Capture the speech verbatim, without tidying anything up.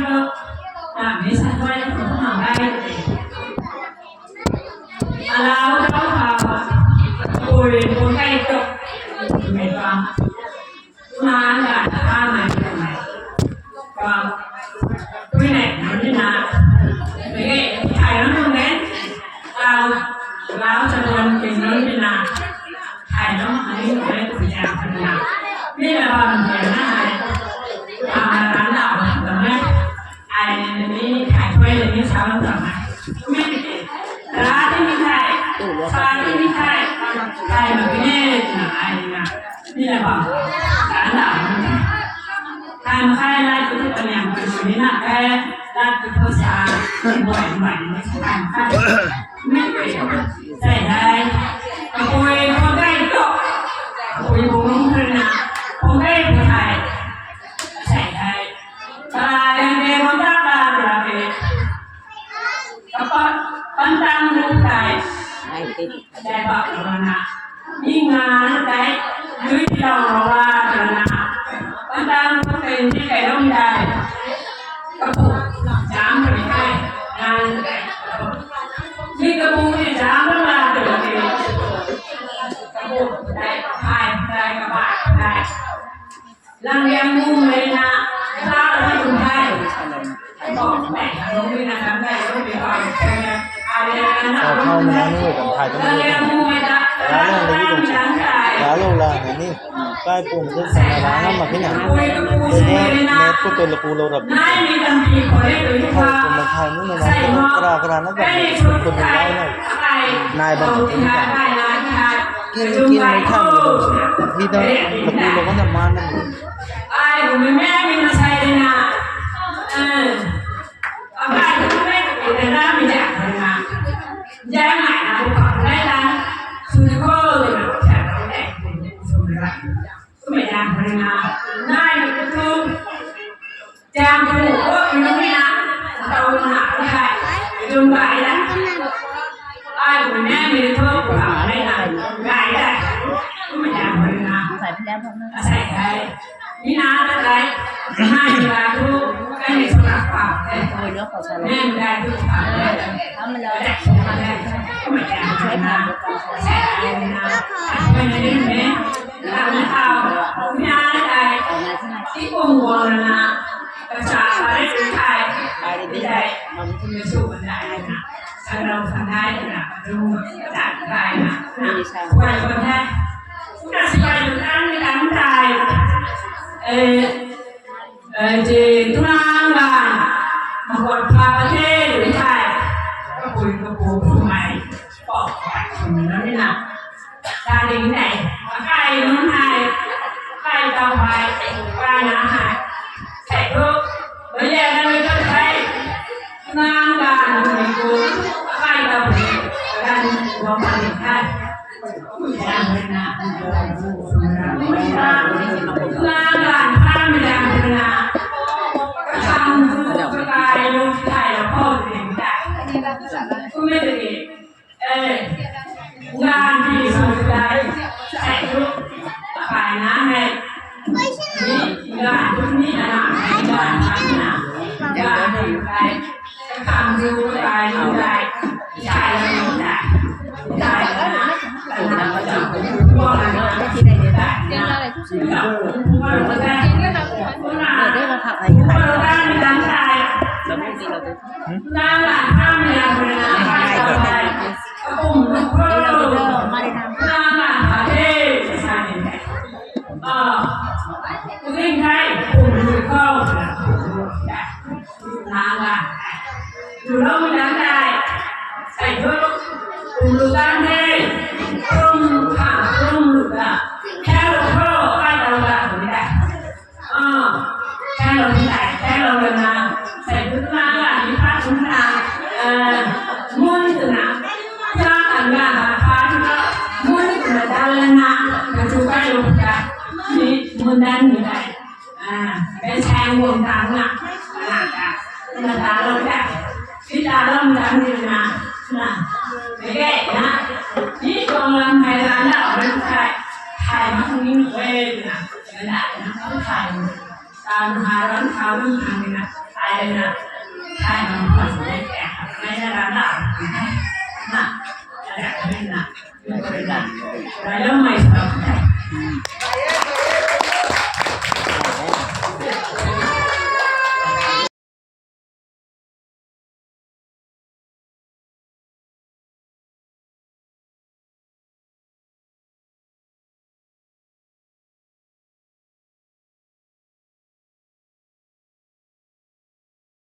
Nami sa tuai tu na gai. Alau tau ha. Pui pui kai tu. Mei pa. Tuna ga ta mai tu mai. Pa. Pui nei nami na. Mei thai nami ne. Alau alau sa tuan pui nami na. Thai nami nami tu ya na. Ni na ba na na. Ama na na na. Ai ni thai tuai ni sa bam tuang na. Ra ti ni thai, sa ti ni thai, thai mak ni na ai na. Ni na bam, sa na. Thai mak khai lai tu tu kaniam tu ni na khai, lai tu tu sa, buai buai ni sa thai mak khai. Ni sai hai, kapui kapui kai tu, kapui kapui kai na, kapui kai kapui thai, sai hai. Kalang de mata ka ra ke. Kapa pantang lu kai. Dai ba rana. Ni nga na dai. Lui lau ra rana. Pantang lu kai ni kai long dai. Kapu jam ri kai. Ngan dai. Ni kapu ni jam ra ra ke. Kapu dai kai dai kapa dai. Lang liang mu mei na, sa ra kum hai. Sa thau mei na ni kan thai tu na. Lang liang mu mei na, sa ra kum hai. Lou la ni. Kai pum tu sa na na ma kina. Net ko tu lapu lou rap. Nai mi tam pi khou le tu ni. Thau kum na thai ni na na. Kara kara na kan. Kum na lai na. Nai bam tu ni kan. Kin kin mei thang lo. Hi da, kapu lo kan na man na. Ai, bu mei mei mei na sai de na. Eh. Akai bu mei mei na na mi ja na. Ja mai na bu pa lai la. Su ko de na cha de. Su ra. Su mei ja na. Nai bu tu. Jam tu ko nung ni na, tau na kai, jung kai na. Ai bu ne mi tu kai na, kai na. Kum jam na. Asai kai. Ni na ta kai. Nai ni ba tu, kai ni sura pa. Ne kai tu pa. Kum jam na. Asai kai na. Kai ni ne. Lang tau. Ni na kai. Ti kum guang na. Kacha pare thai, pare thai, mam tu me su ban dai na, sanrau san dai na, tu chat dai na, na, kuai ban dai. Kuna sipai tu kan ni kan dai. Eh, eh, je tunang ga, makuat pha pa the, thai. Kapui kapu phu mai, pok pok phu mai na. Sa ding nei, akai nunc hei, akai tau hei, akai na hei. Sei thu, mei le na mei tu hei, nang ga nunc mei tu, akai tau hei, akai nunc guang pan ni hei. Nang ga nunc mei na, kasang tu, akai nunc hei la khou ding ta. Kum mei tu ni, Eh, ngan di sw dai, sai tu, akai na hei. Ni, ngan tu ni ana, ngan na, ngan di dai, kam di dai, di dai, sai la di dai, dai na, ana, ana, ana, ana, ana, ana, ana, ana, ana, ana, ana, ana, ana, Hello, hello, hello, hello, na, sai tu na, la, ni pa tu na, eh, mun tu na, sa kan na, ba pa tu na, mun tu na, dal na, na tu kai lo ka, ni mun dan ni kai, ah, ben sang mun dan na, na ka, na dal lo ka, si dal lo dan ni na, na, ni kai na, ni kong lam hai dan na, ben sai, hai ma ni we na, na, na, hai. Tan haran haran hangna, ai Ai na, ai na, ai na, ai na, ai na, ai na, ai na, ai na,